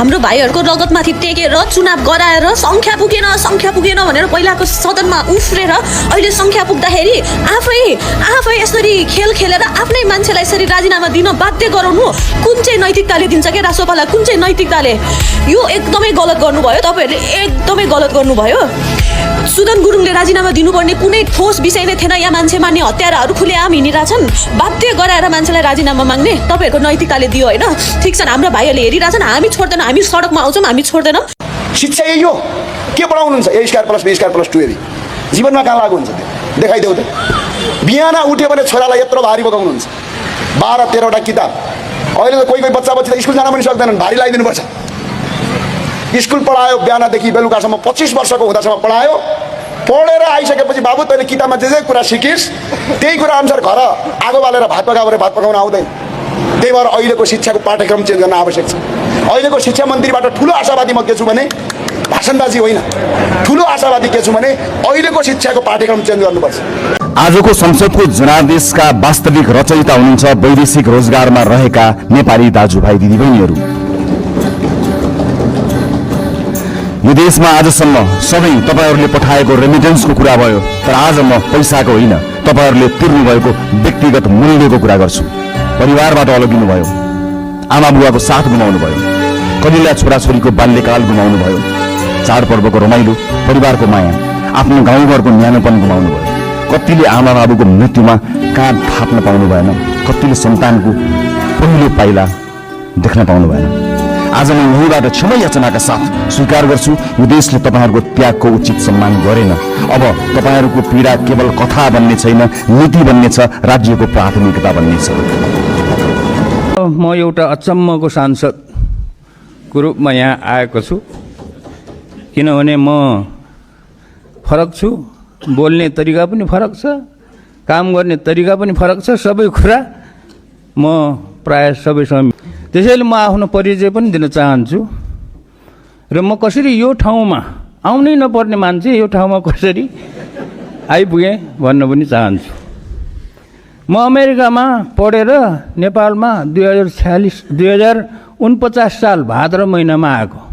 हाम्रो भाइहरूको रगतमाथि टेकेर चुनाव गराएर सङ्ख्या पुगेन भनेर पहिलाको सदनमा उफ्रेर अहिले सङ्ख्या पुग्दाखेरि आफै यसरी खेल खेलेर आफ्नै मान्छेलाई यसरी राजीनामा दिन बाध्य गराउनु कुन चाहिँ नैतिकताले दिन्छ क्या रासोपालाई? कुन चाहिँ नैतिकताले? यो एकदमै गलत गर्नुभयो तपाईँहरूले, एकदमै गलत गर्नुभयो। सुदन गुरुङले राजीनामा दिनुपर्ने कुनै ठोस विषय नै थिएन। यहाँ मान्छे मार्ने हत्याराहरू खुलेआम हिँडिरहेछन्, बाध्य गराएर मान्छेलाई राजीनामा माग्ने तपाईँहरूको नैतिकताले दियो होइन? ठिक छ, हाम्रो भाइहरूले हेरिरहेछन्, हामी छोड्दैनौँ, हामी सडकमा आउँछौँ, हामी छोड्दैनौँ। शिक्षा यही हो, के पढाउनुहुन्छ? A square plus B square plus 2AB जीवनमा कहाँ लागु हुन्छ? त्यो देखाइदेऊ त। बिहान उठ्यो भने छोरालाई यत्रो भारी बोकाउनुहुन्छ, 12-13वटा किताब। अहिले त कोही बच्चा त स्कुल जान पनि सक्दैनन्, भारी लगाइदिनुपर्छ। स्कुल पढायो बिहानदेखि बेलुकासम्म, 25 वर्षको हुँदासम्म पढायो। पढेर आइसकेपछि बाबु तैँले किताबमा जे कुरा सिकिस् त्यही कुरा अनुसार घर आगो बालेर भात पकाउन आउँदैन। त्यही भएर अहिलेको शिक्षाको पाठ्यक्रम चेन्ज गर्न आवश्यक छ। अहिलेको शिक्षा मन्त्रीबाट ठुलो आशावादी म के छु भने, भाषणबाजी होइन, ठुलो आशावादी के छु भने अहिलेको शिक्षाको पाठ्यक्रम चेन्ज गर्नुपर्छ। आजको संसदको जनादेशका वास्तविक रचयिता हुनुहुन्छ वैदेशिक रोजगारमा रहेका नेपाली दाजुभाइ दिदीबहिनीहरू। यो देशमा आजसम्म सबै तपाईहरूले पठाएको रेमिटेन्सको कुरा भयो, तर आज म पैसाको होइन, तपाईहरूले तिर्नुभएको व्यक्तिगत मूल्यको कुरा गर्छु। परिवारबाट अलगिनु भयो, आमा बुवाको साथ गुमाउनु भयो, कलिला छोराछोरीको बाल्यकाल गुमाउनु भयो, चाडपर्वको रमाइलो, परिवारको माया, आफ्नो गाउँघरको न्यानोपन गुमाउनु भयो। कतिले आमा बाबुको मृत्युमा काँध थाप्न पाउनु भएन, कतिले सन्तानको पहिलो पाइला देख्न पाउनु भएन। आज म यहीँबाट क्षमा याचनाका साथ स्वीकार गर्छु, यो देशले तपाईँहरूको त्यागको उचित सम्मान गरेन। अब तपाईँहरूको पीडा केवल कथा बन्ने छैन, नीति बन्ने छ, राज्यको प्राथमिकता बन्ने छ। म एउटा अचम्मको सांसदको रूपमा यहाँ आएको छु, किनभने म फरक छु, बोल्ने तरिका पनि फरक छ, काम गर्ने तरिका पनि फरक छ, सबै कुरा म प्राय सबैसँग। त्यसैले म आफ्नो परिचय पनि दिन चाहन्छु र म कसरी यो ठाउँमा आउनै नपर्ने मान्छे यो ठाउँमा कसरी आइपुगेँ भन्न पनि चाहन्छु। म अमेरिकामा पढेर नेपालमा 2049 साल भाद्र महिनामा आएको।